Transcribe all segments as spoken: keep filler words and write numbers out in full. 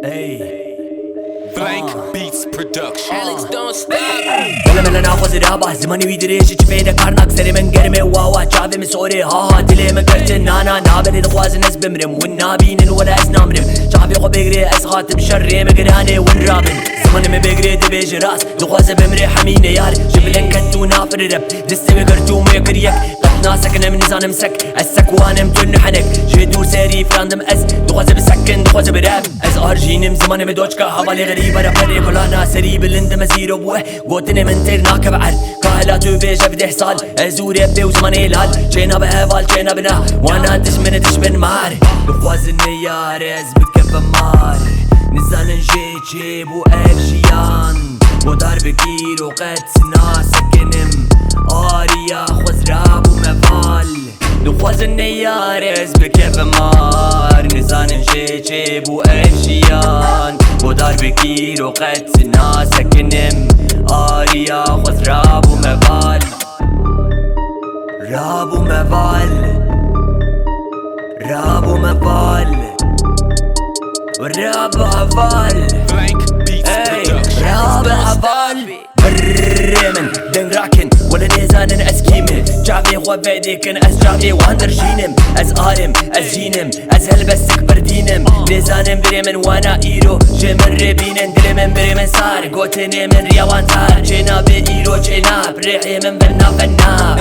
Hey. Blank Beats Production. Alex, don't stop. Mele mele naxwazî raba, zimanê wî dirêj, çi pê de karnak, serê min germê wawa, çavê min sorê, ha ha, dilê min gertin nana, nabelê dixwazin ez bimrim, win nabînin wele ez namrim, çavê xwe bêgirê ez hatim şerrê min giranê win rabin, zimanê min bêgirê dibêjin rast, dixwaze bimrê hemî neyar, ji bilin ket û nafir rep, distê wê girtû mê kir yek, qet nasekin em nizanim sek, ez sek wanim tu nihenek, jê dûr serî firandim ez, dixwaze bisekin, dixwaze birep. Ez arjînim zimanê min doçka, hevalê xerîb, raperê kulana, serî bilindim ez îro bû, eh, gotinê min têr nakeve er. Ka hela tu bêje bi deh sal, ez û repê û zimanê lal, çênabe heval, çênabe na, wana dişmene dişmen mar. Dixwazin neyar ez bikevim mar, nizanin jê çê bû ev jiyan. Godar bikîr û qet nasekinim, ariya xwezra bû me val. Dixwazin neyar ez bikevim mar, nizanin jê çê bû ev jiyan. Godar bikîr û qet nasekinim, ariya xwezra bû me val. Rabû me val. Rabû me val. Rabû heval. Blank Beats Hey, Production. rabû heval. Birê min, deng rakin, wele nêzanin ez kî me. Çavê xwe vedêkin, ez çavê wan dirjînim. Ez arim, ez jînim, ez helbestik birdînim. Nêzanin birê min wana îro, ji min rê bînin. Dilê min birê min sar, gotinê min riya wan tar. Çênabe îro çênab, rêhê min vena vena.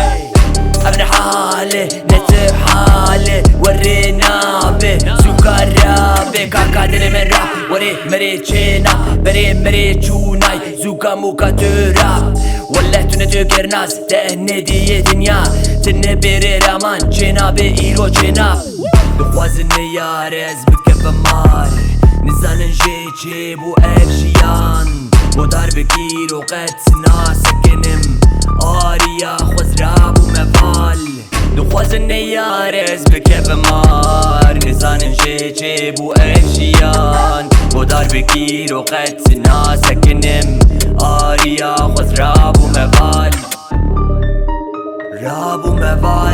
Ev ne hal e, ne tu hal e, werê nabe, zûka rabe, kaka dilê min rap, werê merê çêna, berê merê çûnay, zûka mûka tu rap. Welleh tu ne tu gernas, te ne diye dinya, tu ne bêrê raman, çênabe îro çêna. Dixwazin neyar ez bikevim mar, nizanin jê çê bû ev jiyan. Godar bikîr û qet nasekinim, ariya xwezra bû me val. Dixwazin neyar ez bikevim mar, nizanin jê çê bû ev jiyan. Godar bikîr û qet nasekinim, ariya xwezra bû me val. Rabû me val.